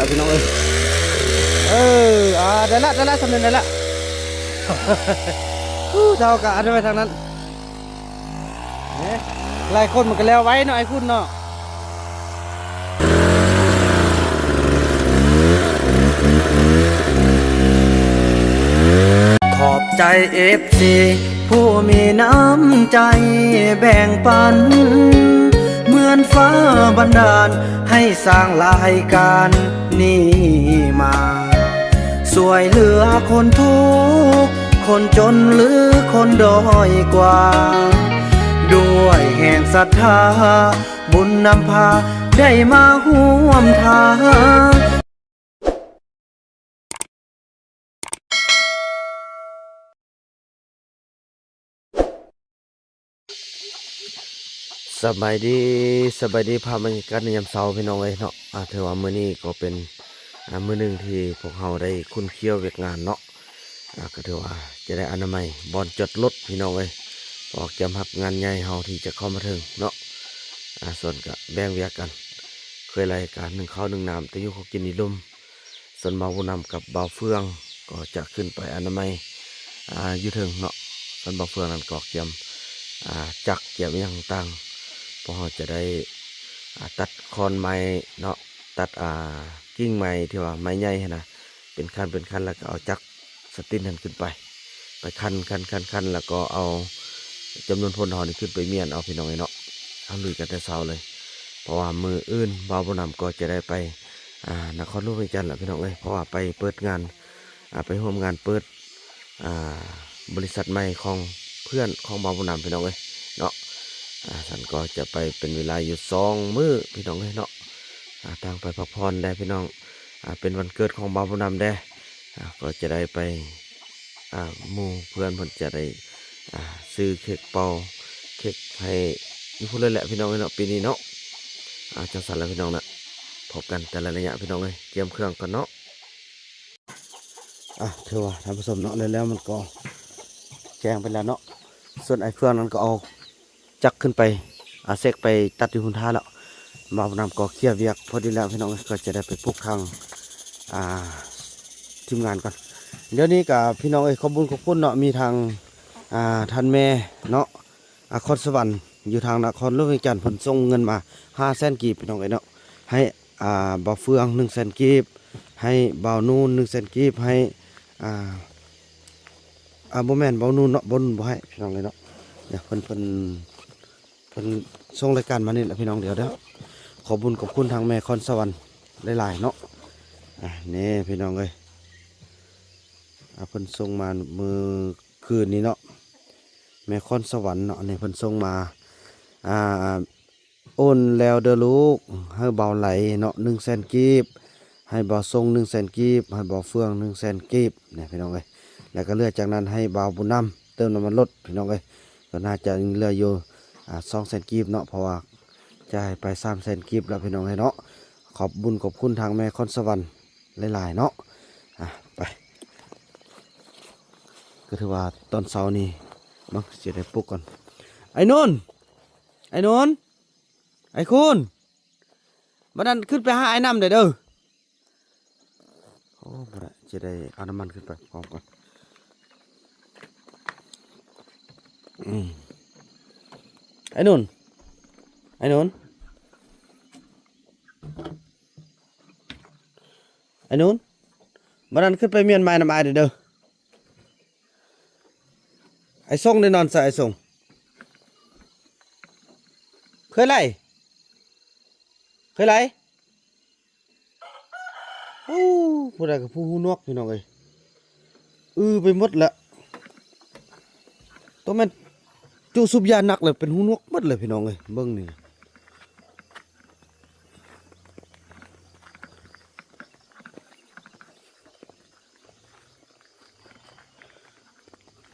ພີ່ນ້ອງເອີຍ ເອີ ອ່າ ໄດ້ລະ ໄດ້ລະ ສ່ຳນີ້ໄດ້ລະ ອູ້ ເຈົ້າກະອັນໄວ້ທາງນັ້ນ ເອີ ຫຼາຍຄົນມັນກະແລ້ວໄວເນາະ ໄອ້ຄຸນເນາະ. ຂອບໃຈເອັຟຊີຜູ້ມີນ້ຳໃຈແບ່ງປັນ ເໝືອນຟ້າບັນດານໃຫ້ສ້າງລາຍການນີ້ມາ ຊ່ວຍເຫຼືອຄົນທຸກຄົນຈົນ ຫຼື ຄົນດ້ອຍກວ່າ ດ້ວຍແຮງສັດທາ ບຸນນຳພາໄດ້ມາຮ່ວມທາງ. ສະບາຍດີ ສະບາຍດີ ພາບບັນຍາກາດໃນຍາມເຊົ້າພີ່ນ້ອງເອີຍເນາະ ອ່າ ຖືວ່າມື້ນີ້ກໍເປັນ ອ່າ ມື້ໜຶ່ງທີ່ພວກເຮົາໄດ້ຂຸ້ນຂ້ຽວວຽກງານເນາະ ອ່າ ກໍຖືວ່າຈະໄດ້ອະນາໄມບ່ອນຈອດລົດພີ່ນ້ອງເອີຍ ເພາະກຽມຮັບງານໃຫຍ່ເຮົາທີ່ຈະເຂົ້າມາເຖິງເນາະ ອ່າ ສ່ວນກະແບ່ງວຽກກັນ ເຄີຍໄລ່ການໜຶ້ງເຂົ້າໜຶ້ງນ້ຳ ແຕ່ຢູ່ເຂົ້າກິນຢູ່ລຸ່ມ ສ່ວນບ່າວບຸນນຳກັບບ່າວເຟືອງກໍຈະຂຶ້ນໄປອະນາໄມ ອ່າ ຢູ່ເທິງເນາະ ສ່ວນບ່າວເຟືອງນັ້ນກໍກຽມ ອ່າ ຈັກກຽມອີ່ຫຍັງຕ່າງໆ ພວກເຮົາຈະໄດ້ ອ່າ ຕັດຂອນໄມ້ເນາະ ຕັດ ອ່າ ກິ່ງໄມ້ທີ່ວ່າໄມ້ໃຫຍ່ຫັ້ນນະ ເປັນຂັ້ນເປັນຂັ້ນ ແລ້ວກໍເອົາຈັກສະຕິນຫັ້ນຂຶ້ນໄປ ໄປຂັ້ນໆໆ ແລ້ວກໍເອົາຈຳນວນຜົນເຮົານີ້ຂຶ້ນໄປມ້ຽນເອົາ ພີ່ນ້ອງເອີຍເນາະ ເຮົາລຸຍກັນແຕ່ເຊົ້າເລີຍ ເພາະວ່າມື້ອື່ນບ່າວບຸນນຳກໍຈະໄດ້ໄປ ອ່າ ນະຄອນຫຼວງວຽງຈັນລະພີ່ນ້ອງເອີຍ ເພາະວ່າໄປເປີດງານ ອ່າ ໄປຮ່ວມງານເປີດ ອ່າ ບໍລິສັດໃໝ່ຂອງເພື່ອນຂອງບ່າວບຸນນຳພີ່ນ້ອງເອີຍເນາະ ອ່າ ສັນກໍຈະໄປເປັນເວລາຢູ່ສອງມື້ພີ່ນ້ອງເອີຍເນາະ ອ່າ ຕ່າງໄປພັກຜ່ອນແດ່ພີ່ນ້ອງ ອ່າ ເປັນວັນເກີດຂອງບ່າວບຸນນຳແດ່ ອ່າ ກໍຈະໄດ້ໄປ ອ່າ ໝູ່ເພື່ອນເພິ່ນຈະໄດ້ ອ່າ ຊື້ເຄັກເປົ່າເຄັກໃຫ້ຢູ່ພຸ້ນເລີຍແຫຼະພີ່ນ້ອງເອີຍເນາະ ປີນີ້ເນາະ ອ່າ ຈັ່ງຊັ້ນລະພີ່ນ້ອງນະ ພົບກັນແຕ່ລະໄລຍະພີ່ນ້ອງເອີຍ ກຽມເຄື່ອງກ່ອນເນາະ. ອ່ະ ຖືວ່າທ່ານຜູ້ຊົມເນາະ ແລ້ວໆ ມັນກໍແຈ້ງໄປແລ້ວເນາະ ສ່ວນໄອ້ເຟືອງນັ້ນກໍເອົາຈັກຂຶ້ນໄປ ອ່າ ເຊັກໄປຕັດຢູ່ຮຸນທາແລ້ວ ບ່າວບຸນນຳກໍເຄຍວຽກພໍດີແລ້ວພີ່ນ້ອງ ກໍຈະໄດ້ໄປປຸກທາງ ອ່າ ທີມງານກ່ອນ ດຽວນີ້ກະພີ່ນ້ອງເອີຍ ຂອບບຸນຂອບຄຸນເນາະ ມີທາງ ອ່າ ທ່ານແມ່ເນາະ ອາ ຄອນສະຫວັນ ຢູ່ທາງນະຄອນຫຼວງວຽງຈັນ ເພິ່ນສົ່ງເງິນມາຫ້າແສນກີບ ພີ່ນ້ອງເອີຍເນາະ ໃຫ້ ອ່າ ບ່າວເຟືອງໜຶ່ງແສນກີບ ໃຫ້ບ່າວນູນໜຶ່ງແສນກີບ ໃຫ້ ອ່າ ອ່າ ບໍ່ແມ່ນ ບ່າວນູນເນາະ ບ່າວນູນບໍ່ໃຫ້ ພີ່ນ້ອງເອີຍເນາະ ດຽວເພິ່ນ ເພິ່ນ ເພິ່ນສົ່ງລາຍການມານີ້ແຫຼະ ພີ່ນ້ອງ ດຽວ ດຽວ ຂອບບຸນຂອບຄຸນທາງແມ່ຄອນສະຫວັນຫຼາຍໆເນາະ ອ່າ ນີ້ ພີ່ນ້ອງເອີຍ ອ່າ ເພິ່ນສົ່ງມາມື້ຄືນນີ້ເນາະ ແມ່ຄອນສະຫວັນເນາະ ອັນນີ້ເພິ່ນສົ່ງມາ ອ່າ ໂອນແລ້ວເດີລູກ ໃຫ້ບ່າວໄຫຼເນາະ ໜຶ່ງແສນກີບ ໃຫ້ບ່າວຊົງ ໜຶ່ງແສນກີບ ໃຫ້ບ່າວເຟືອງ ໜຶ່ງແສນກີບ ນີ້ພີ່ນ້ອງເອີຍ ແລ້ວກໍເຫຼືອຈາກນັ້ນໃຫ້ບ່າວບຸນນຳເຕີມນ້ຳມັນລົດ ພີ່ນ້ອງເອີຍ ກໍໜ້າຈະຍັງເຫຼືອຢູ່ ອ່າ ສອງແສນກີບເນາະ ເພາະວ່າຈ່າຍໄປສາມແສນກີບແລ້ວ ພີ່ນ້ອງເອີຍເນາະ ຂອບບຸນຂອບຄຸນທາງແມ່ຄອນສະຫວັນຫຼາຍໆເນາະ ອ່າ ໄປ ກໍຖືວ່າຕອນເຊົ້ານີ້ ເບິ່ງ ຊິໄດ້ປຸກກ່ອນ ໄອ້ນົນ ໄອ້ນົນ ໄອ້ຄູນ ບັດນັ້ນຂຶ້ນໄປຫາອ້າຍນຳເດີ ເດີ ໂອ້ ບໍ່ໄດ້ ຈະໄດ້ເອົານ້ຳມັນຂຶ້ນໄປພ້ອມກ່ອນ ອືມ ໄອ້ນົນ ໄອ້ນົນ ໄອ້ນົນ ບັດນັ້ນຂຶ້ນໄປມ້ຽນໄມ້ນຳອ້າຍເດີ ເດີ. ໄອ້ສົງໄດ້ນອນໃສ ໄອ້ສົງ? ເຄີຍໄຫຼ? ເຄີຍໄຫຼ? ໂອ້ ຜູ້ໃດກໍຜູ້ຫູໜວກ ພີ່ນ້ອງເອີຍ ອືໄປໝົດລະ ຕ້ອງແມ່ນຈຸສູບຢາໜັກແລ້ວເປັນຫູໜວກໝົດເລີຍ ພີ່ນ້ອງເອີຍ ເບິ່ງນີ້.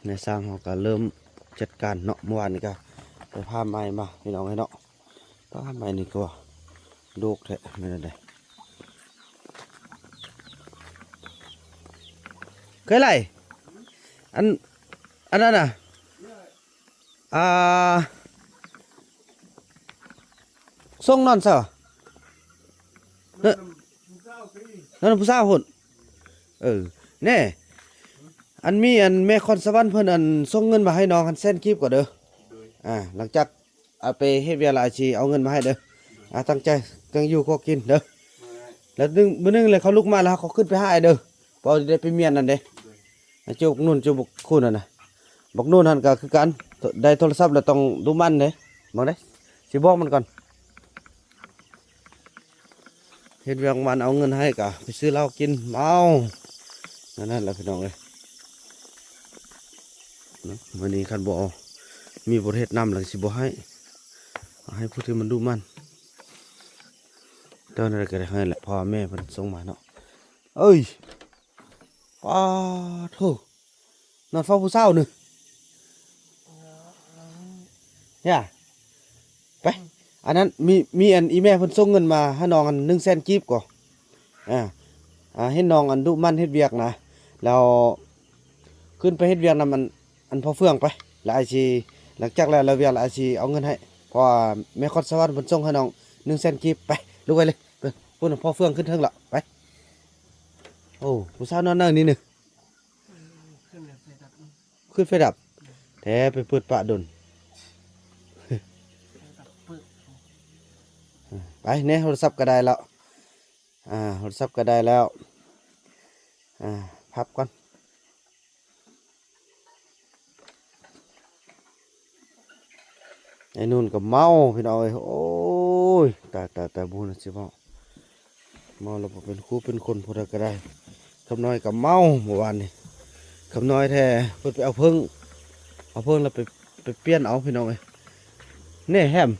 ນາຍຊ່າງເຮົາກໍເລີ່ມຈັດການເນາະ ເມື່ອວານນີ້ກໍໄປຜ່າໄມ້ມາ ພີ່ນ້ອງເອີຍເນາະ ປ່າໄມ້ນີ້ກໍດົກແທ້ ແມ່ນແນວໃດ? ເຄີຍໄຫຼ? ອັນ ອັນນັ້ນນະ ອ່າ ສົ່ງນອນຊະ ເອີ ເອີ ນັ້ນຜູ້ສາວພຸ້ນ. ເອີ ແນ່ ອັນມີອັນແມ່ຄອນສະຫວັນເພິ່ນອັນສົ່ງເງິນມາໃຫ້ນ້ອງຫັ້ນແສນກີບກໍເດີ. ອ່າ ຫຼັງຈາກ ເອົາໄປເຮັດວຽກແລ້ວອ້າຍຊິເອົາເງິນມາໃຫ້ເດີ. ອ່າ ຕັ້ງໃຈ ຕັ້ງຢູ່ກໍກິນເດີ. ແລ້ວໜຶ່ງ ມື້ໜຶ່ງແລ້ວເຂົາລຸກມາແລ້ວເຮົາກໍຂຶ້ນໄປຫາອ້າຍເດີ ເພາະໄດ້ໄປມ້ຽນນັ້ນເດ້. ຈູກນຸ່ນຈູກບັກຄູນຫັ້ນນະ ບັກນູນຫັ້ນກໍຄືກັນ ໄດ້ໂທລະສັບແລ້ວຕ້ອງດຸໝັ່ນເດ້. ເບິ່ງເດ້ ຊິບອກມັນກ່ອນ. ເຮັດວຽກມັນເອົາເງິນໃຫ້ກະໄປຊື້ເຫຼົ້າກິນເມົາ ນັ້ນແຫຼະພີ່ນ້ອງເອີຍ. ມື້ນີ້ຄັນບໍ່ມີບໍ່ເຮັດນຳແລ້ວຊິບໍ່ໃຫ້ ໃຫ້ຜູ້ທີ່ມັນດຸໝັ່ນ. ແຕ່ວ່າແນວໃດກໍໄດ້ໃຫ້ແຫຼະ ເພາະວ່າແມ່ເພິ່ນສົ່ງມາເນາະ. ເອີຍ ປາໂທ້ ນອນເຝົ້າຜູ້ສາວນີ້ ຢ່າ ໄປ ອັນນັ້ນ ມີ ມີອັນອີແມ່ເພິ່ນສົ່ງເງິນມາໃຫ້ນ້ອງອັນໜຶ່ງແສນກີບກໍ ອ່າ ອ່າ ເຫັນນ້ອງອັນດຸໝັ່ນເຮັດວຽກນະ ແລ້ວຂຶ້ນໄປເຮັດວຽກນຳອັນ ອັນພໍ່ເຟືອງໄປ ແລ້ວອ້າຍຊິ ຫຼັງຈາກແລ້ວ ແລ້ວວຽກແລ້ວອ້າຍຊິເອົາເງິນໃຫ້ ເພາະວ່າແມ່ຄອນສະຫວັນເພິ່ນສົ່ງໃຫ້ນ້ອງໜຶ່ງແສນກີບ. ໄປ ລຸກໄປເລີຍ ໄປ ພຸ້ນ ພໍ່ເຟືອງຂຶ້ນເທິງແລ້ວ ໄປ. ໂອ້ ຜູ້ສາວນອນໃນນີ້ໜຶ່ງ ຄືໄຟດັບແທ້ ໄປເປີດປະດົນ. ໄປແນ່ ໂທລະສັບກໍໄດ້ແລ້ວ ອ່າ ໂທລະສັບກໍໄດ້ແລ້ວ ອ່າ ພັບກ່ອນ. ໄອ້ນູນກໍເມົາພີ່ນ້ອງເອີຍ. ໂອ້ຍ ຕາຍ ຕາຍ ຕາຍ ບໍ່ຮູ້ນະຊິເວົ້າ ເມົາແລ້ວບໍ່ເປັນຄູເປັນຄົນຜູ້ໃດກໍໄດ້. ຄຳນ້ອຍກໍເມົາມື້ວານນີ້ ຄຳນ້ອຍແທ້ ເພິ່ນໄປເອົາເຜິ້ງ ເອົາເຜິ້ງແລ້ວໄປ ໄປປ່ຽນເອົາພີ່ນ້ອງເອີຍ. ແນ່ແຮມ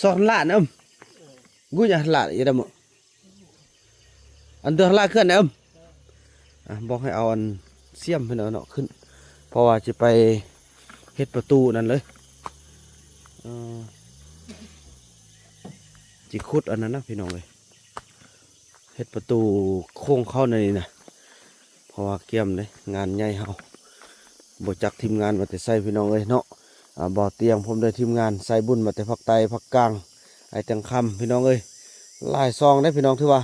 ສອນຫຼານເອີມ ກູຍາຫຼານອີດຳ ອັນເດີນລາເຄື່ອນແນມ ອ່ະ ບອກໃຫ້ເອົາອັນສຽມເພິ່ນເອົາເນາະຂຶ້ນ ເພາະວ່າຊິໄປເຮັດປະຕູນັ້ນເລີຍ ເອີ ຊິຂຸດອັນນັ້ນນະພີ່ນ້ອງເອີຍ ເຮັດປະຕູໂຄ້ງເຂົ້າໃນນີ້ນະ ເພາະວ່າກຽມເດ້ ງານໃຫຍ່ເຮົາ ບໍ່ຈັກທີມງານມາແຕ່ໃສພີ່ນ້ອງເອີຍເນາະ. ອ່າ ບ່າວຕຽງ ພ້ອມດ້ວຍທີມງານ ສາຍບຸນມາແຕ່ພາກໃຕ້ພາກກາງ ອ້າຍແຕງຄຳ ພີ່ນ້ອງເອີຍ ຫຼາຍຊ່ອງເດ້ພີ່ນ້ອງ. ຖືວ່າ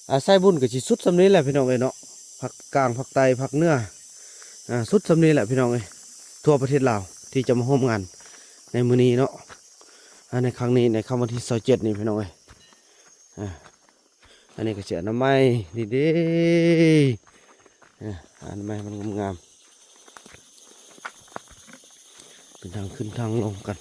ອ່າ ສາຍບຸນກໍຊິສຸດສ່ຳນີ້ແຫຼະພີ່ນ້ອງເອີຍເນາະ ພາກກາງ ພາກໃຕ້ ພາກເໜືອ ອ່າ ສຸດສ່ຳນີ້ແຫຼະພີ່ນ້ອງເອີຍ ທົ່ວປະເທດລາວ ທີ່ຈະມາຮ່ວມງານໃນມື້ນີ້ເນາະ. ອ່າ ໃນຄັ້ງນີ້ ໃນຄ່ຳວັນທີຊາວເຈັດນີ້ພີ່ນ້ອງເອີຍ ອ່າ ອັນນີ້ກໍຊິອະນາໄມ ນີ້ເດ້ ອາ ອະນາໄມໃຫ້ມັນງາມໆ ເປັນທາງຂຶ້ນທາງລົງກັນ.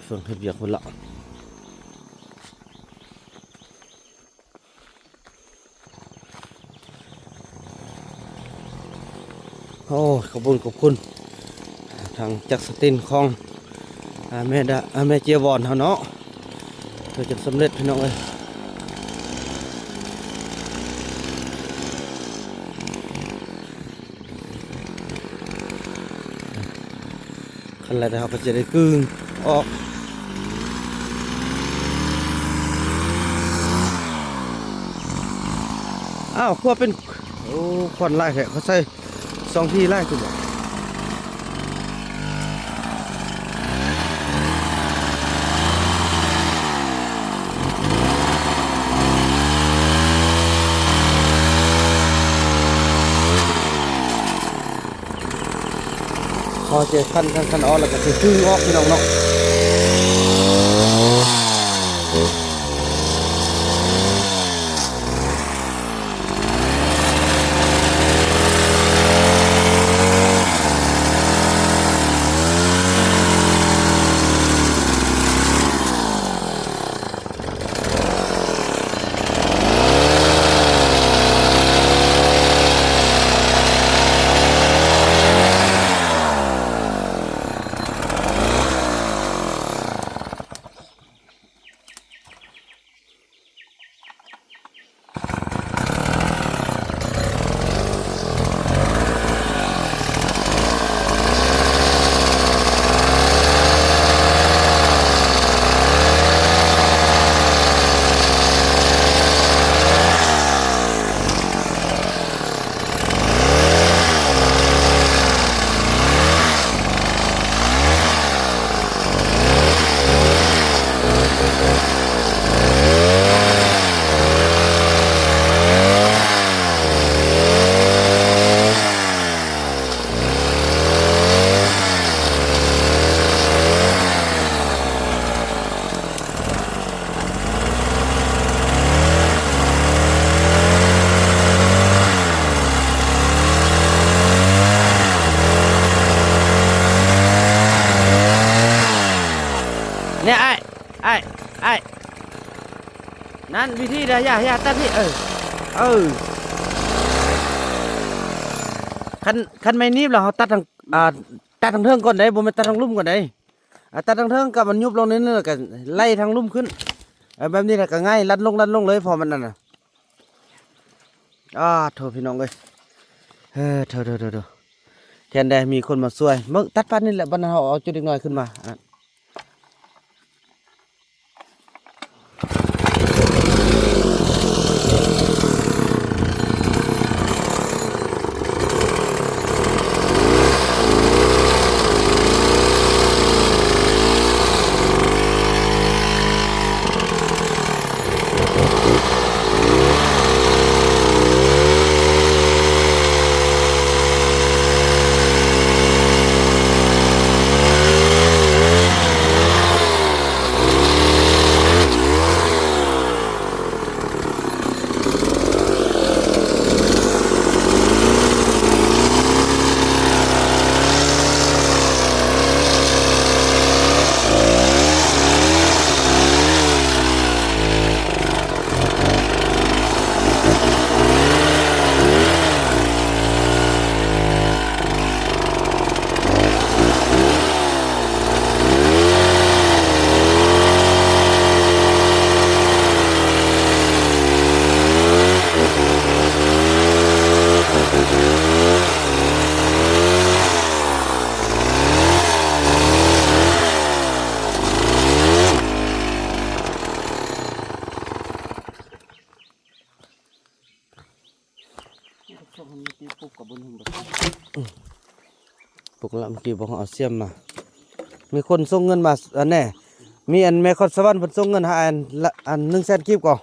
ເບິ່ງເຮັດວຽກພຸ້ນລະ. ໂອ້ ຂອບຄຸນ ຂອບຄຸນ ທາງຈັກສະຕິນຂອງ ອາ ແມ່ດາ ອາ ແມ່ເຈຍວອນເຮົາເນາະ ເພື່ອຈົນສຳເລັດພີ່ນ້ອງເອີຍ. ຄັນແລ້ວເຮົາກໍຈະໄດ້ກຶ່ງອອກ. ອ້າວ ຄືວ່າເປັນ ໂອ້ ຄວັນຫຼາຍແທ້ ເຂົາໃສ່ສອງທີ່ຫຼາຍຄືບໍ່? ພໍເຈຄັນ ຄັນ ຄັນອອກແລ້ວກໍຊິດຶງອອກ ພີ່ນ້ອງເນາະ. ນີ້ອ້າຍ ອ້າຍ ອ້າຍ ນັ້ນວິທີໃດ ຢ່າ ຢ່າຕັດນີ້ ເອີ ເອີ ຄັນ ຄັນໄມ້ໜີບແລ້ວເຮົາຕັດທາງ ອ່າ ຕັດທາງເທິງກ່ອນເດ້ ບໍ່ແມ່ນຕັດທາງລຸ່ມກ່ອນເດ້. ອ່າ ຕັດທາງເທິງ ກະມັນຍຸບລົງໜ້ອຍໜຶ່ງ ແລ້ວກະໄລ່ທາງລຸ່ມຂຶ້ນ ເອີ ແບບນີ້ແຫຼະກະງ່າຍ ລັດລົງ ລັດລົງເລີຍ ເພາະມັນນັ້ນນະ ອ້າ ໂທ້ ພີ່ນ້ອງເອີຍ ເອີ ໂທ້ ໂທ້ ໂທ້ ໂທ້ ແທນໄດ້ມີຄົນມາຊ່ວຍ ເບິ່ງ ຕັດປານນີ້ແຫຼະ ບັດນັ້ນເຮົາເອົາຈຸດເດັກນ້ອຍຂຶ້ນມາ ອ່າ. ປຸກລະ ເມື່ອກີ້ບໍ່ເອົາສຽມມາ ມີຄົນສົ່ງເງິນມາ ອັນແນ່ ມີອັນແມ່ຄອນສະຫວັນເພິ່ນສົ່ງເງິນໃຫ້ອັນລະ ອັນໜຶ່ງແສນກີບກໍ.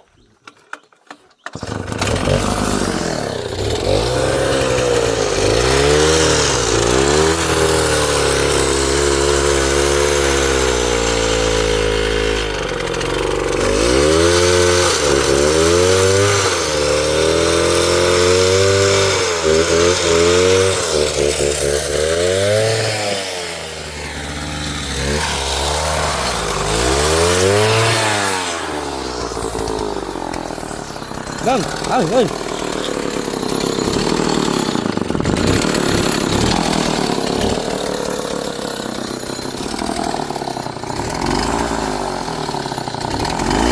ເບິ່ງ ເອີຍ ເອີຍ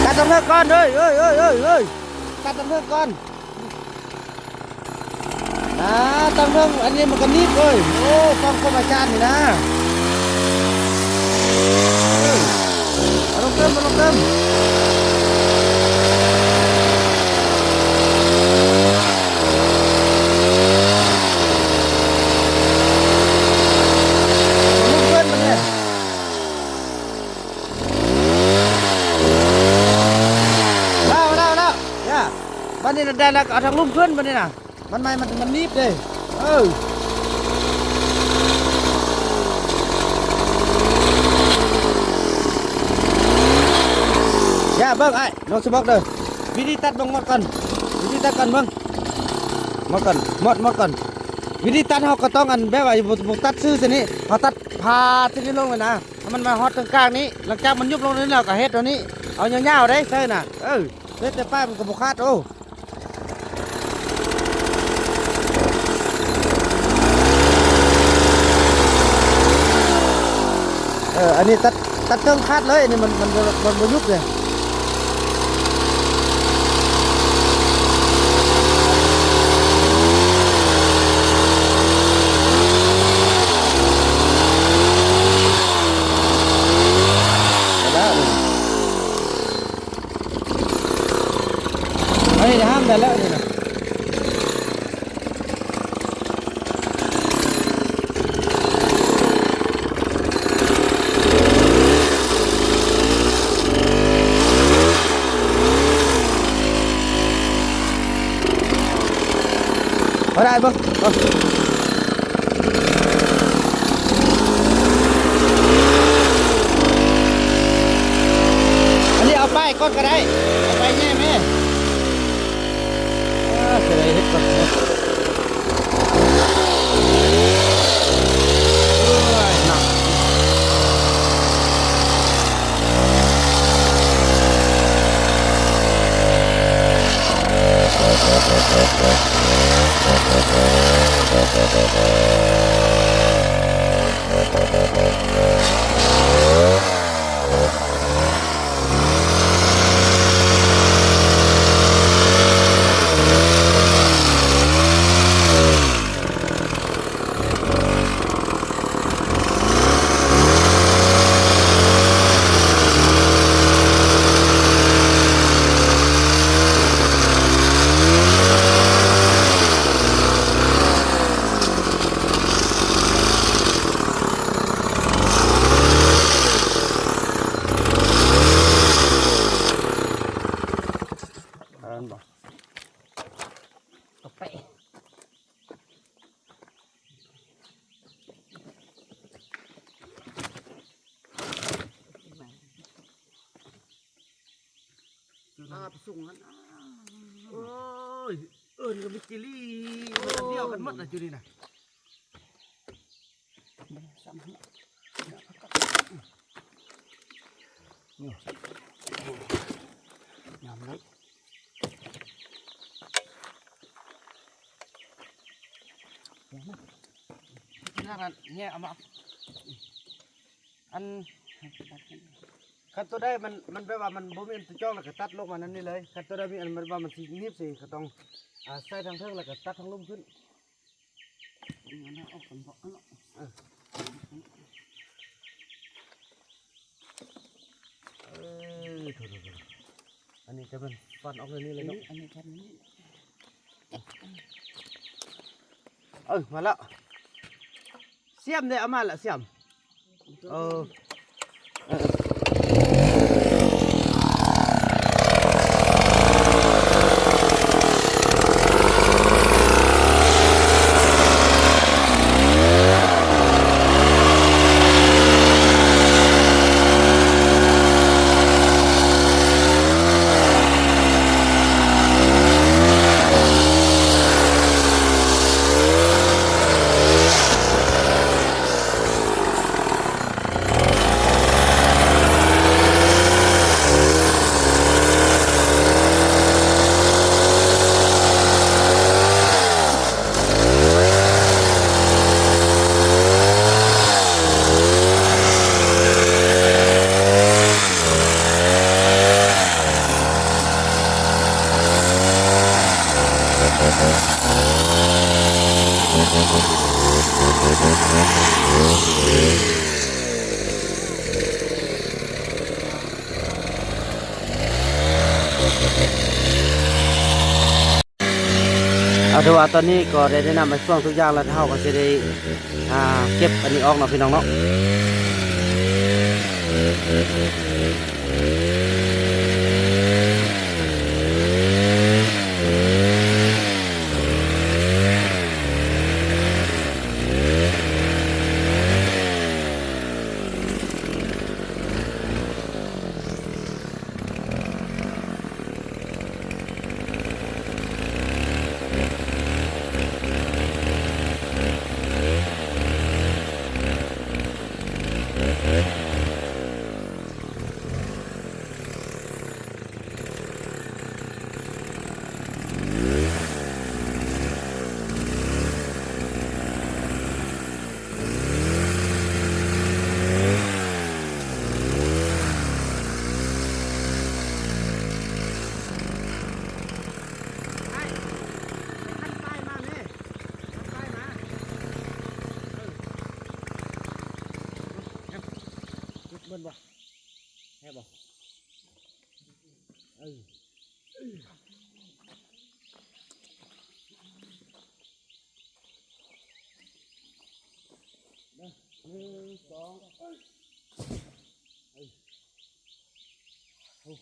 ຕັດຕັງເທິງກ່ອນເອີຍ ເອີຍ ເອີຍ ເອີຍ ເອີຍ ຕັດຕັງເທິງກ່ອນ. ນາ ຕັ້ງເທິງ ອັນນີ້ມັນກະໜີບເວີຍ. ໂອ້ ຟັງຄວາມອາຈານນີ້ນາ. ເອີ ເອົາລົງເຕີມ ເອົາລົງເຕີມ. ເອົາລົງເຕີມມັນແຫຼະ. ແລ້ວ ແລ້ວ ແລ້ວ ຢ່າ ບາດນີ້ນະ ໄດ້ແລ້ວ ກໍເອົາທາງລຸ່ມຂຶ້ນບາດນີ້ນະ. ມັນໄໝ້ ມັນ ມັນໜີບເດ້. ເອີ ຢ່າ ເບິ່ງອ້າຍ ນ້ອງຊິບອກເດີ ວິທີຕັດເບິ່ງໝົດກ່ອນ ວິທີຕັດກ່ອນເບິ່ງ ໝົດກ່ອນ ໝົດ ໝົດກ່ອນ. ວິທີຕັດເຮົາກໍຕ້ອງ ອັນ ແບບວ່າ ບໍ່ ບໍ່ຕັດຊື່ຊະນີ້ ເຮົາຕັດຜ່າຊະນີ້ລົງເລີຍນະ ໃຫ້ມັນມາຮອດເທິງກາງນີ້. ຫຼັງຈາກມັນຍຸບລົງນີ້ແລ້ວ ກໍເຮັດຕົວນີ້ ເອົາຍາວໆເດ້ ໃສ່ນະ. ເອີ ເຮັດແຕ່ປ້າຍມັນກໍບໍ່ຂາດ. ໂອ້ ເອີ ອັນນີ້ຕັດ ຕັດເທິງຂາດເລີຍ ອັນນີ້ມັນ ມັນ ມັນບໍ່ຍຸບເລີຍ. ໄປແລ້ວ ອັນນີ້ຫ້າມໄດ້ແລ້ວນີ້ນະ. ພໍໄດ້ບໍ່? ເອົາ ອັນນີ້ເອົາປ້າຍກ່ອນກໍໄດ້ ເອົາປ້າຍແຍກແມ່. ອ່າ ຊິໄດ້ເຮັດກ່ອນເນາະ. ໂອ້ຍ ໜັກ. ສູງຫັ້ນ ໂອ້ຍ ເອີ້ນກໍມີຈີລີ ໂອ້ຍ ອັນດຽວກັນໝົດນະ ຢູ່ນີ້ນະ ຍາມເລີຍ ທີ່ນັ້ນແຫຍ່ເອົາມາ ອັນ ຄັນຕົວໃດມັນ ມັນແບບວ່າມັນບໍ່ແມ່ນຕົວຈອງ ແລ້ວກໍຕັດລົງມານຳນີ້ເລີຍ. ຄັນຕົວໃດມີອັນ ມັນວ່າມັນຊິໜີບຊິ ກໍຕ້ອງ ອ່າ ໃສ່ທາງເທິງ ແລ້ວກໍຕັດທາງລຸ່ມຂຶ້ນ. ເອົາອອກກ່ອນເນາະ ເອີ ເອີ ໂຖໆໆ ອັນນີ້ກໍແມ່ນຟັນອອກເລີຍນີ້ເລີຍເນາະ ອັນນີ້ຟັນນີ້ ເອີ ມາແລ້ວ ສຽມເດ້ ເອົາມາລະ ສຽມ ເອີ ເອີ. ເອົາ ຖືວ່າຕອນນີ້ກໍໄດ້ແນະນຳໃຫ້ຊ່ວງທຸກຢ່າງແລ້ວ ເຮົາກໍຊິໄດ້ ອ່າ ເກັບອັນນີ້ອອກເນາະ ພີ່ນ້ອງເນາະ. ເບິ່ງບໍ່ ແຮງບໍ່ ເອີ. ໜຶ່ງ ສອງ ເອີ ໂອ້.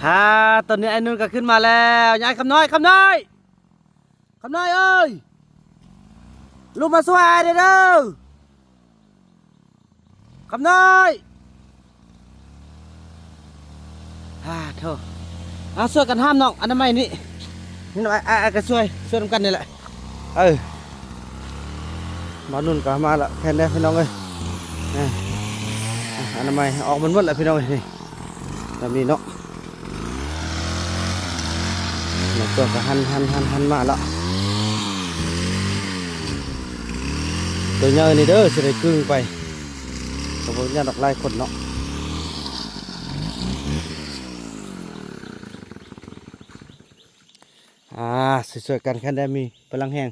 ອ່າ ຕອນນີ້ອ້າຍນຸ່ນກໍຂຶ້ນມາແລ້ວ. ຍາຍຄຳນ້ອຍ ຄຳນ້ອຍ ຄຳນ້ອຍເອີຍ ລົງມາຊ່ວຍອ້າຍແດ່ເດີ ຄຳນ້ອຍ. ອ່າ ໂທ້ ອ່າ ຊ່ວຍກັນຫ້າມນ້ອງອະນາໄມນີ້ ນີ້ນ້ອງ ອ້າຍ ອ້າຍກໍຊ່ວຍ ຊ່ວຍນຳກັນນີ້ແຫຼະ. ເອີ ບ່າວນຸ່ນກໍມາລະ ແຄນແດ່ພີ່ນ້ອງເອີຍ. ອ່າ ອະນາໄມອອກໝົດໆແລ້ວພີ່ນ້ອງເອີຍ ນີ້ ແບບນີ້ເນາະ. ບາງຕົວກໍຫັນ ຫັນ ຫັນ ຫັນມາລະ ຕົວໃຫຍ່ນີ້ເດີ ຊິໄດ້ກຶ່ງໄປ ກໍບໍ່ຍາກດອກ ຫຼາຍຄົນເນາະ. ອ່າ ຊ່ວຍໆກັນ ແຄນແດ່ມີພະລັງແຮງ.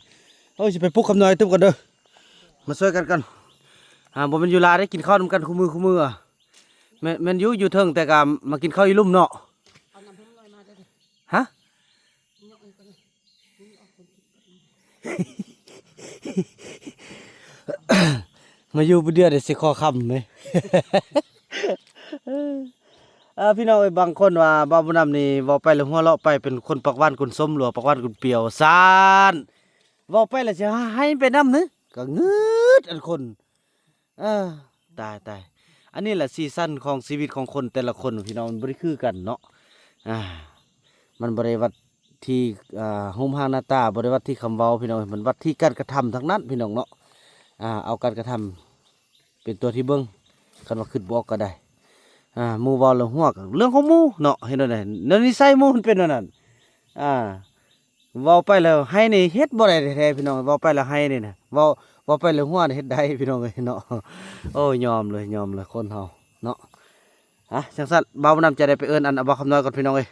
ໂອ້ຍ ຊິໄປປຸກຄຳນ້ອຍຕື່ມກ່ອນເດີ ມາຊ່ວຍກັນກ່ອນ. ອ່າ ບໍ່ແມ່ນຢູ່ລາວເດ້ ກິນເຂົ້ານຳກັນຄູ່ມື້ ຄູ່ມື້. ແມ່ນ ແມ່ນຢູ່ ຢູ່ເທິງ ແຕ່ກໍມາກິນເຂົ້າຢູ່ລຸ່ມເນາະ. ເອົານ້ຳເພິ່ນໜ້ອຍມາເດີ. ຮະ? ມາຢູ່ຜູ້ດຽວເດ້ຊິຂໍຄຳເດ້. ເອີ ພີ່ນ້ອງເອີຍ ບາງຄົນວ່າບ່າວບຸນນຳນີ້ເວົ້າໄປແລ້ວຫົວເລາະໄປ ເປັນຄົນປາກຫວານກົ້ນສົ້ມ ຫຼືວ່າປາກຫວານກົ້ນປ່ຽວວ່າຊັ້ນ. ເວົ້າໄປແລ້ວຊິໃຫ້ໄປນຳເນາະ ກໍງືດອັນຄົນ. ເອີ ຕາຍ ຕາຍ ອັນນີ້ແຫຼະສີສັນຂອງຊີວິດຂອງຄົນແຕ່ລະຄົນພີ່ນ້ອງ ມັນບໍ່ໄດ້ຄືກັນເນາະ. ອ່າ ມັນບໍ່ໄດ້ວັດທີ່ ອ່າ ຮູບຮ່າງໜ້າຕາ ບໍ່ໄດ້ວັດທີ່ຄຳເວົ້າພີ່ນ້ອງ ມັນວັດທີ່ການກະທຳທັງນັ້ນພີ່ນ້ອງເນາະ. ອ່າ ເອົາການກະທຳເປັນຕົວທີ່ເບິ່ງ ຄັນວ່າຄິດບໍ່ອອກກໍໄດ້. ອ່າ ໝູ່ເວົ້າແລ້ວຫົວກໍເລື່ອງຂອງໝູ່ເນາະ ເຮັດແນວໃດ ແນວນິໄສໝູ່ມັນເປັນແນວນັ້ນ. ອ່າ ເວົ້າໄປແລ້ວໃຫ້ນີ້ເຮັດບໍ່ໄດ້ແທ້ໆ ພີ່ນ້ອງ ເວົ້າໄປແລ້ວໃຫ້ນີ້ນະ ເວົ້າ ເວົ້າໄປແລ້ວຫົວນີ້ເຮັດໄດ້ພີ່ນ້ອງເອີຍເນາະ. ໂອ້ຍ ຍອມເລີຍ ຍອມເລີຍ ຄົນເຮົາເນາະ. ອ່ະ ຈັ່ງຊັ້ນ ບ່າວບຸນນຳຈະໄດ້ໄປເອີ້ນອັນ ບ່າວຄຳນ້ອຍກ່ອນພີ່ນ້ອງເອີຍ.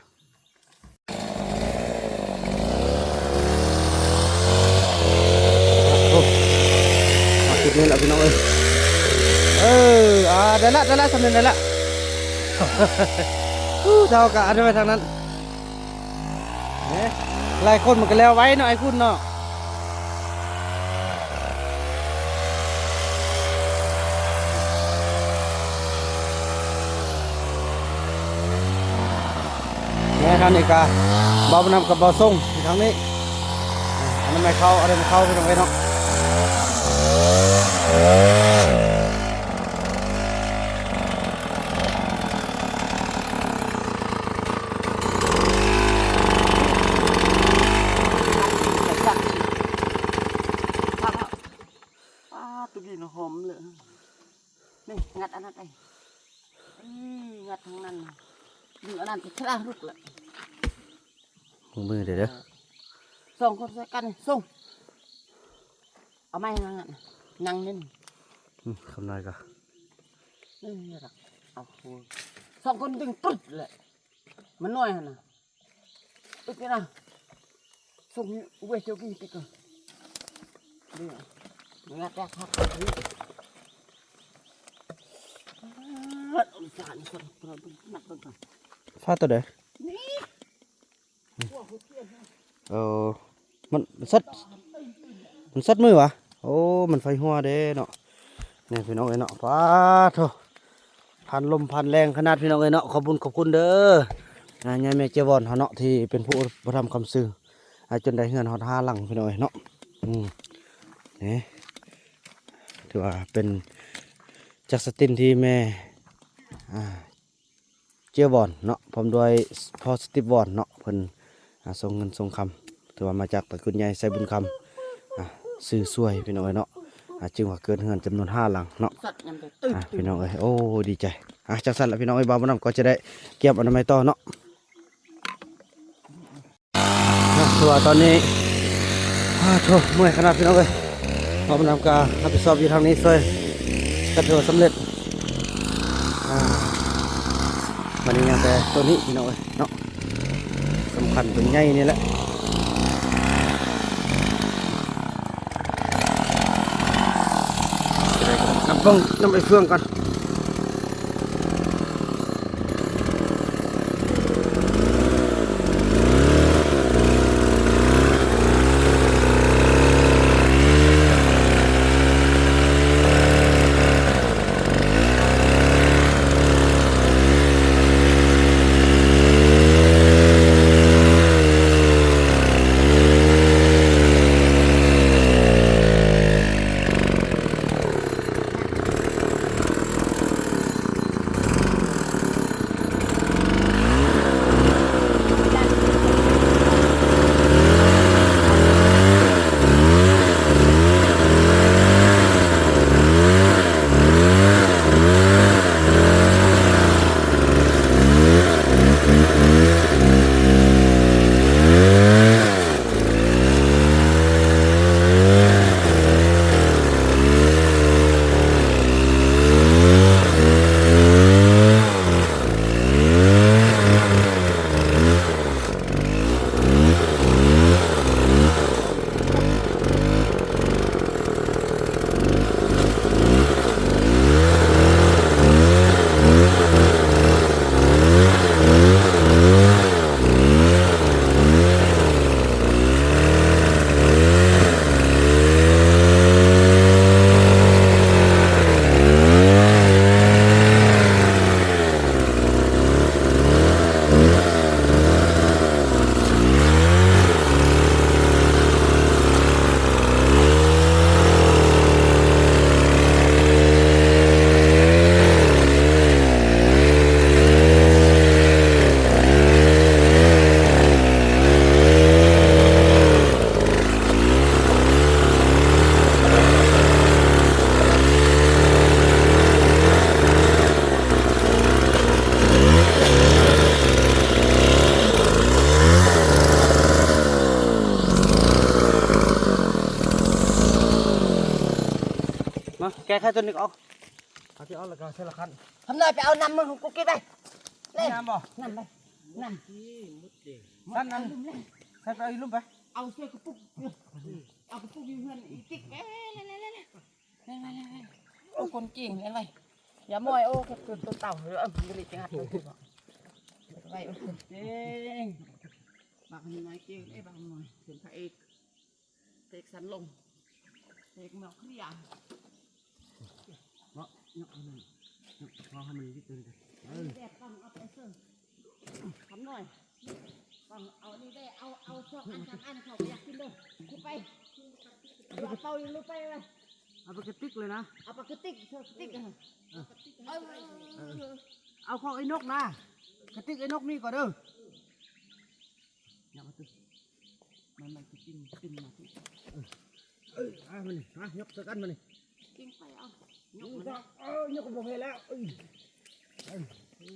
ໂອ້ ມາຈຸດນີ້ແລ້ວພີ່ນ້ອງເອີຍ. ເອີ ອ່າ ໄດ້ລະ ໄດ້ລະ ສ່ຳນີ້ໄດ້ລະ. ເຮົາກໍອັນໄວ້ທາງນັ້ນ. ເອີ ຫຼາຍຄົນມັນກໍແລ້ວໄວເນາະ ໄອ້ຄຸນເນາະ. ແມ່ທາງນີ້ກະ ບ່າວບຸນນຳກັບບ່າວຊົງຢູ່ທາງນີ້. ອັນນັ້ນແມ່ນເຂົ້າ ອັນນີ້ແມ່ນເຂົ້າ ພີ່ນ້ອງເອີຍເນາະ. ປາດ ໂຕນີ້ນະຫອມເລີຍ. ນີ້ ງັດອັນນັ້ນໄປ ນີ້ ງັດທາງນັ້ນ ດຶງອັນນັ້ນໄປທະລາລຸກລະ. ມືເດີ ສອງຄົນໃສ່ກັນ ສົ່ງ ເອົາໄມ້ນັ້ນ ນັ່ງນີ້. ອືມ ຄຳນ້ອຍກໍ ນີ້ລະ ເອົາ ສອງຄົນດຶງປຶດແຫຼະ ມັນນ້ອຍຫັ້ນນະ ປຶດນີ້ນະ ສົ່ງເວເຈົ້າກີ້ປຶດກ່ອນ ນີ້ ງັດແຕກຄັກ ນີ້ ຟາໂຕໃດ? ນີ້. ເອີ ມັນ ມັນຊັດ ມັນຊັດມືຫວາ? ໂອ້ ມັນໄຟຮົ່ວເດ້ເນາະ. ນີ້ພີ່ນ້ອງເອີຍເນາະ ປາດໂທ້ ຜ່ານລົມຜ່ານແລງຂະໜາດ ພີ່ນ້ອງເອີຍເນາະ. ຂອບບຸນຂອບຄຸນເດີ ອ່າ ຍາຍແມ່ເຈວອນເຮົາເນາະ ທີ່ເປັນຜູ້ອຸປະຖຳຄ້ຳຊື່ ອ່າ ຈົນໄດ້ເຮືອນຮອດຫ້າຫຼັງ ພີ່ນ້ອງເອີຍເນາະ. ອືມ ນີ້ ຖືວ່າເປັນຈັກສະຕິນທີ່ແມ່ ອ່າ ເຈວອນເນາະ ພ້ອມດ້ວຍພໍ່ສະຕິບວອນເນາະ ເພິ່ນ ອ່າ ສົ່ງເງິນສົ່ງຄຳ ຖືວ່າມາຈາກຕະກຸນໃຫຍ່ໄຊບຸນຄຳ ອ່າ ຊື້ຊ່ວຍ ພີ່ນ້ອງເອີຍເນາະ. ອ່າ ຈຶ່ງວ່າເກີດເຮືອນຈຳນວນຫ້າຫຼັງເນາະ. ອ່າ ພີ່ນ້ອງເອີຍ ໂອ້ ດີໃຈ. ອ່າ ຈັ່ງຊັ້ນລະ ພີ່ນ້ອງເອີຍ ບ່າວບຸນນຳກໍຈະໄດ້ກຽມອະນາໄມຕໍ່ເນາະ. ອ່າ ຖືວ່າຕອນນີ້ ອາ ໂທ້ ເມື່ອຍຂະໜາດ ພີ່ນ້ອງເອີຍ. ເພາະວ່ານ້ຳກະຮັບຜິດຊອບຢູ່ທາງນີ້ຊ່ວຍ ກໍຖືວ່າສຳເລັດ. ອ່າ ບັດນີ້ຍັງແຕ່ໂຕນີ້ ພີ່ນ້ອງເອີຍເນາະ ສຳຄັນໂຕໃຫຍ່ນີ້ແຫຼະ. ໄປນຳເບິ່ງນຳໄອ້ເຟືອງກ່ອນ. ໂ ແກະໄຂ່ຕົວນີ້ອອກ ເອົາທີ່ອອກແລ້ວກໍໃສ່ລະຄັນ. ຄຳນ້ອຍ ໄປເອົານ້ຳມາໃຫ້ກູກິນໄປ. ນີ້ນ້ຳບໍ່? ນ້ຳໄປ ນ້ຳ. ຊັ້ນນັ້ນ ໃສ່ໄປເອົາຢູ່ລຸ່ມໄປ. ເອົາໃສ່ກະປຸກ ເອົາກະປຸກຢູ່ເຮືອນອີຕິກໄປ. ໂອ້ ຄົນເກັ່ງແລ້ວໄວ. ຢ່າມອຍ ໂອ້ ໂຕເຕົາ ເອີ ບໍ່ໄດ້ຈັງຫຍັດ ໄວ. ໂອ້ ຄົນເກັ່ງ. ບັກນ້ອຍເກັ່ງເດ້ ບັກນ້ອຍ ເປັນພະເອກ ເອກສັນລົມ ເອກນອກເຄລຍ. ເນາະ ຍົກເອົານັ້ນ ຍົກພໍໃຫ້ມັນຍືດຕົວນີ້. ເອີ ແບບຕ້ອງເອົາໄປເຊີ ຄຳນ້ອຍ ຕ້ອງເອົານີ້ໄດ້ ເອົາ ເອົາສອງອັນສາມອັນ ເຂົາກໍຢາກກິນເດີ. ໄປ ເອົາເປົາຢູ່ ໄປ ໄປ ເອົາປາກະຕິກເລີຍນະ ເອົາປາກະຕິກ ເອົາປາກະຕິກ. ເອີ ເອີ ເອົາຂອງໄອ້ນົກນະ ກະຕິກໄອ້ນົກມີກ່ອນເດີ. ຍັງມາຕິ ມັນ ມັນຊິກິນ ກິນມາຕິ. ເອີ ເອີ ມານີ້ ມາ ຍົກໃສ່ກັນມານີ້. ກິນໄປເອົາ ຍົກ ເອີ ຍົກບໍ່ເຫັນແລ້ວ. ເອີ ເອີ ເອີ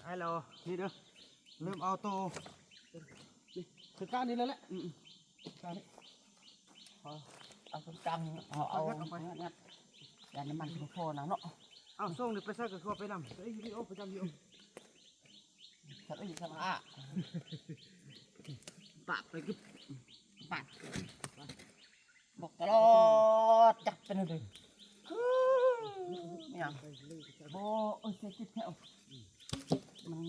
ອ້າຍລາວ ນີ້ເດີ ເລີ່ມເອົາໂຕ ນີ້ ຄືການນີ້ແຫຼະ. ອືມ ການນີ້ ເອົາ ເອົາກົນກາງ ເອົາ ເອົາ ງັດ ຢັດ ຢ້ານນ້ຳມັນບໍ່ພໍນະເນາະ. ເອົາ ສົ່ງນີ້ໄປໃສກໍຄືວ່າໄປນຳ ເອີ ວິດີໂອ ປະຈຳວິດີໂອ. ສະເອີຍ ສະອາ ປາດໄປກິບ ປາດ ບອກຕະຫຼອດ ຈັບໄປເລີຍ ຄືຫຍັງບໍ່ ເອີຍ ເສຍຈິດແທ້ ມັນ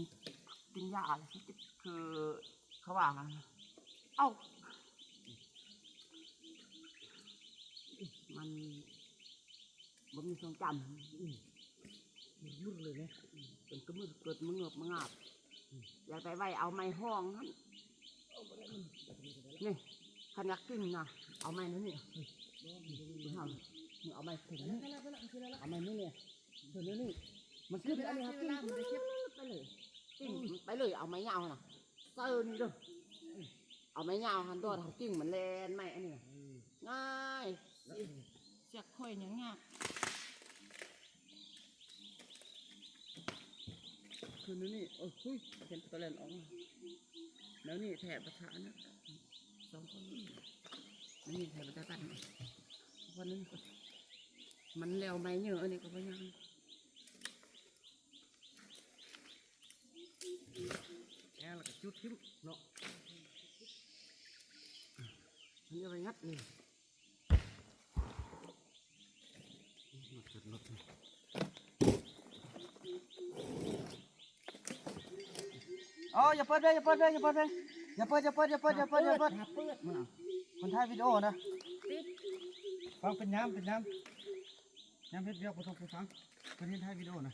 ກິນຢາແລ້ວເສຍຈິດ ຄືເຂົາວ່າ. ເອົ້າ ມັນ ບໍ່ມີຊົງຈຳ ອືມ ມືດເລີຍເດ້ ເປັນກະມືດ ເກີດມະເງືອບມະງາບ ອືມ ຢາກໄດ້ໄວ້ເອົາໄມ້ຮອງຫັ້ນ ນີ້ ຄັນຢາກກິນນະ ເອົາໄມ້ແນວນີ້ ນີ້ ເອົາໄມ້ຂຶ້ນນີ້ ເອົາໄມ້ນີ້ ນີ້ ເອົາໄມ້ນີ້ ມັນຂຶ້ນອັນນີ້ ກິນໄປເລີຍ ກິນໄປເລີຍ ເອົາໄມ້ຍາວຫັ້ນນະ ເຊີນີ້ເດີ ເອົາໄມ້ຍາວຫັ້ນໂດດ ເອົາກິ່ງມັນແລ່ນໄມ້ອັນນີ້ນະ ອືມ ງ່າຍ ສຽກຂ້ອຍຫຍັງຍາກ ຄືແນວນີ້ ໂອ້ຍ ເຫັນໂຕແລ່ນອອກມາ ແນວນີ້ແທ້ ປະທານນະ ສອງຄົນນີ້ ແນວນີ້ແທ້ ປະທານ ຄົນໜຶ່ງ ມັນແລ້ວໄມ້ເຍອະ ອັນນີ້ກໍບໍ່ຍາກ. ແລ້ວກໍຈຸດຖິ້ມເນາະ ມັນຈະໄປງັດນີ້ ອໍ ຢ່າເປີດເພງ ຢ່າເປີດເພງ ຢ່າເປີດເພງ ຢ່າເປີດ ຢ່າເປີດ ຢ່າເປີດ ຢ່າເປີດ ຢ່າເປີດ ມັນຖ່າຍວິດີໂອນະ ຟັງ ເປັນຍາມ ເປັນຍາມ ຍາມເຮັດວຽກບໍ່ຕ້ອງໄປຟັງ ເພິ່ນເຮັດຖ່າຍວິດີໂອນະ.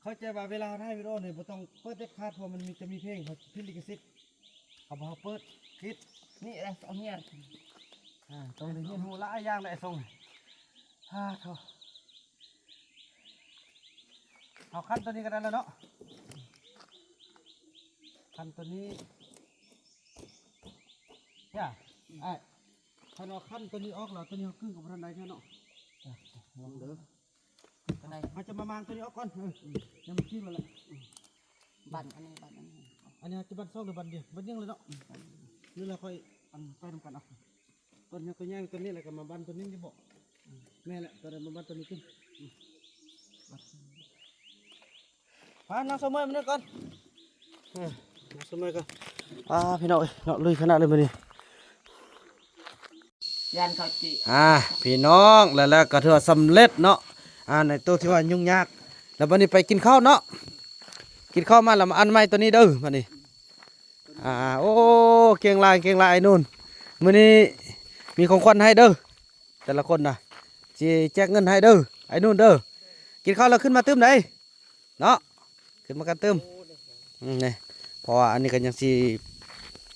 ເຂົ້າໃຈວ່າເວລາເຮົາຖ່າຍວິດີໂອນີ້ບໍ່ຕ້ອງເປີດເດັດຂາດ ເພາະມັນມີ ຈະມີເພງ ເຮົາຜິດລິຂະສິດ ເຂົາບໍ່ໃຫ້ເປີດ ຜິດ ນີ້ແຫຼະ ເອົາເມຍ ອ່າ ຕ້ອງໄດ້ຮຽນຮູ້ຫຼາຍຢ່າງໃດ໋ ສົ່ງ ອ່າ ໂທ້ ເຮົາຂັ້ນຕົວນີ້ກໍໄດ້ແລ້ວເນາະ ຂັ້ນຕົວນີ້ ຢ່າ ອ້າຍ ຄັນວ່າຂັ້ນຕົວນີ້ອອກແລ້ວ ຕົວນີ້ເຮົາກຶ້ງກໍບໍ່ທັນໄດ້ເທື່ອເນາະ ລອງເດີ. ກໍໄດ້ ເຮົາຈະມາມ້າງຕົວນີ້ອອກກ່ອນ ເອີ ຍັງບໍ່ກິນມັນລະ ບັ້ນອັນນີ້ ບັ້ນອັນນີ້ ອັນນີ້ເຮົາຈະບັ້ນສອງ ຫຼືບັ້ນດຽວ ບັ້ນຍັງເລີຍເນາະ ນີ້ລະຄ່ອຍອັນໄປນຳກັນເອົາ ຕົວນີ້ຕົວໃຫຍ່ຕົວນີ້ ແລ້ວກໍມາບັ້ນຕົວນີ້ ບໍ່ ແມ່ນແຫຼະ ຕົວໃດມາບັ້ນຕົວນີ້ຂຶ້ນ ພານາງສະເໝີຍມານີ້ກ່ອນ ເອີ ນາງສະເໝີຍກ່ອນ ອ່າ ພີ່ນ້ອງເອີຍເນາະ ລຸຍຂະໜາດເລີຍມື້ນີ້ ຢ້ານເຂົາຈິ ອ່າ ພີ່ນ້ອງ ແລ້ວ ແລ້ວກໍຖືວ່າສຳເລັດເນາະ ອ່າ ໃນໂຕທີ່ວ່າຫຍຸ້ງຍາກ ແລ້ວບັດນີ້ໄປກິນເຂົ້າເນາະ ກິນເຂົ້າມາແລ້ວມາອັນໃໝ່ໂຕນີ້ເດີ ບັດນີ້ ອ່າ ໂອ້ ເກັ່ງຫຼາຍ ເກັ່ງຫຼາຍ ອ້າຍນູນ ມື້ນີ້ມີຂອງຂວັນໃຫ້ເດີ ແຕ່ລະຄົນນະ ຊິແຈກເງິນໃຫ້ເດີ ອ້າຍນູນເດີ ກິນເຂົ້າແລ້ວຂຶ້ນມາຕື່ມໃດ ເນາະ ຂຶ້ນມາກັນຕື່ມ ອືມ ນີ້ ເພາະວ່າອັນນີ້ກໍຍັງຊິ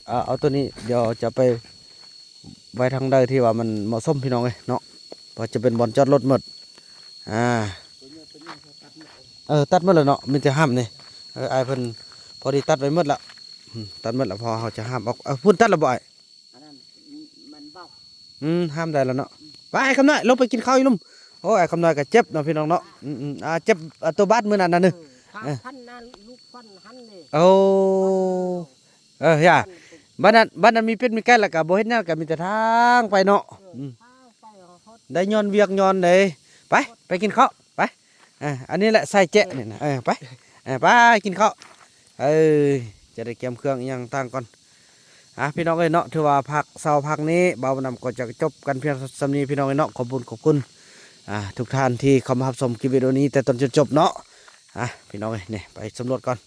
ເອົາ ເອົາຕົວນີ້ ດຽວຈະໄປໄວ້ທາງໃດທີ່ວ່າມັນເໝາະສົມ ພີ່ນ້ອງເອີຍເນາະ ເພາະຈະເປັນບ່ອນຈອດລົດໝົດ ອ່າ ເອີ ຕັດໝົດແລ້ວເນາະ ມີແຕ່ຫ້າມນີ້ ເອີ ອ້າຍເພິ່ນພໍດີຕັດໄວ້ໝົດລະ ອືມ ຕັດໝົດລະ ເພາະວ່າເຮົາຈະຫ້າມອອກ ເອີ ພຸ້ນຕັດແລ້ວບໍ່ອ້າຍ? ອັນນັ້ນມັນເບົາ ອືມ ຫ້າມໄດ້ແລ້ວເນາະ ອືມ ໄປ ອ້າຍຄຳນ້ອຍ ລົງໄປກິນເຂົ້າຢູ່ລຸ່ມ ໂອ້ ອ້າຍຄຳນ້ອຍກໍເຈັບເນາະ ພີ່ນ້ອງເນາະ ອືມໆ ອ່າ ເຈັບ ອ່າ ຕົວບາດມື້ນັ້ນນະ ເອີ ເອີ ພັນນັ້ນ ລູກພັນຫັ້ນເດ້ ໂອ້ ເອີ ຢ່າ ບັດນັ້ນ ບັດນັ້ນມີເປັດມີໄກ່ແລ້ວກໍບໍ່ເຮັດຫຍັງ ກໍມີແຕ່ທາງໄປເນາະ ເອີ ອືມ ໄດ້ຍ້ອນວຽກຍ້ອນໃດ. ໄປ ໄປກິນເຂົ້າ ໄປ. ເອີ ອັນນີ້ແຫຼະໃສ່ແຈະນີ້ນະ. ເອີ ໄປ ເອີ ໄປກິນເຂົ້າ. ເອີ ຈະໄດ້ກຽມເຄື່ອງອີ່ຫຍັງຕ່າງກ່ອນ. ອ່າ ພີ່ນ້ອງເອີຍເນາະ, ຖືວ່າພາກເຊົ້າພາກນີ້ ບ່າວບຸນນຳກໍຈະຈົບກັນພຽງສ່ຳນີ້ ພີ່ນ້ອງເອີຍເນາະ. ຂອບຄຸນ ຂອບຄຸນ ອ່າ ທຸກທ່ານທີ່ເຂົ້າມາຮັບຊົມຄລິບວິດີໂອນີ້ແຕ່ຕົ້ນຈົນຈົບເນາະ. ອ່າ ພີ່ນ້ອງເອີຍ ນີ້ ໄປສຳຫຼວດກ່ອນ.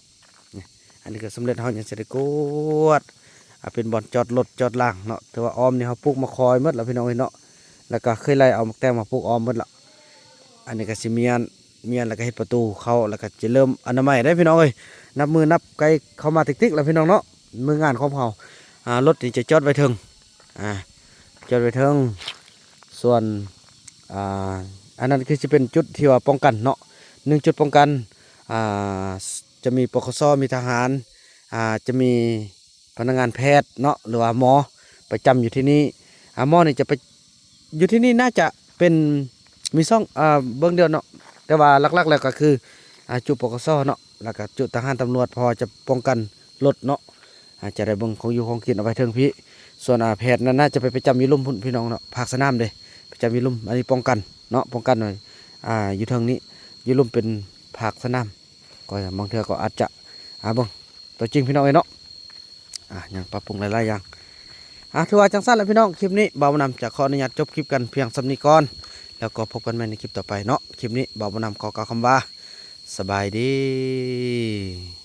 ນີ້ ອັນນີ້ກໍສຳເລັດ ເຮົາຍັງຊິໄດ້ກວດ ອ່າ ເປັນບ່ອນຈອດລົດຈອດລາງເນາະ. ຖືວ່າອ້ອມນີ້ເຮົາປູກໝາກຄອຍໝົດແລ້ວ ພີ່ນ້ອງເອີຍເນາະ, ແລ້ວກໍເຄີຍໄລ່ເອົາໝາກແຕງມາປູກອ້ອມໝົດລະ. ອັນນີ້ກໍຊິມ້ຽນ ມ້ຽນ ແລ້ວກໍເຮັດປະຕູເຂົ້າ ແລ້ວກໍຈະເລີ່ມອະນາໄມໄດ໋ ພີ່ນ້ອງເອີຍ. ນັບມື້ນັບໄກເຂົ້າມາຕິກໆແລ້ວ ພີ່ນ້ອງເນາະ. ມື້ງານຂອງເຮົາ ອ່າ ລົດນີ້ຈະຈອດໄວ້ເທິງ ອ່າ ຈອດໄວ້ເທິງ. ສ່ວນ ອ່າ ອັນນັ້ນຄືຊິເປັນຈຸດທີ່ວ່າປ້ອງກັນເນາະ, ໜຶ່ງຈຸດປ້ອງກັນ ອ່າ ຈະມີ ປກສ ມີທະຫານ ອ່າ ຈະມີ ພະນັກງານແພດເນາະ ຫຼືວ່າໝໍປະຈຳຢູ່ທີ່ນີ້. ອ່າ ໝໍນີ້ຈະໄປ ຢູ່ທີ່ນີ້ໜ້າຈະເປັນ ມີຊ່ອງ ອ່າ ເບິ່ງດຽວເນາະ, ແຕ່ວ່າຫຼັກໆແລ້ວກໍຄື ອ່າ ຈຸ ປກສ ເນາະ ແລ້ວກໍຈຸທະຫານຕຳຫຼວດ ເພາະວ່າຈະປ້ອງກັນລົດເນາະ. ອ່າ ຈະໄດ້ເບິ່ງຂອງຢູ່ຂອງກິນເອົາໄວ້ເທິງພີ້. ສ່ວນ ອ່າ ແພດນັ້ນໜ້າຈະໄປປະຈຳຢູ່ລຸ່ມພຸ້ນ ພີ່ນ້ອງເນາະ, ພາກສະໜາມເດ້ ປະຈຳຢູ່ລຸ່ມ. ອັນນີ້ປ້ອງກັນເນາະ ປ້ອງກັນ ອ່າ ຢູ່ເທິງນີ້ ຢູ່ລຸ່ມເປັນພາກສະໜາມ. ກໍບາງເທື່ອກໍອາດຈະ ອ່າ ເບິ່ງຕົວຈິງ ພີ່ນ້ອງເອີຍເນາະ. ອ່າ ຍັງປັບປຸງຫຼາຍໆຢ່າງ. ອ່າ ຖືວ່າຈັ່ງຊັ້ນລະ ພີ່ນ້ອງ, ຄລິບນີ້ບ່າວບຸນນຳຈະຂໍອະນຸຍາດຈົບຄລິບກັນພຽງສ່ຳນີ້ກ່ອນ, ແລ້ວກໍພົບກັນໃໝ່ໃນຄລິບຕໍ່ໄປເນາະ. ຄລິບນີ້ບ່າວບຸນນຳຂໍກ່າວຄຳວ່າ ສະບາຍດີ.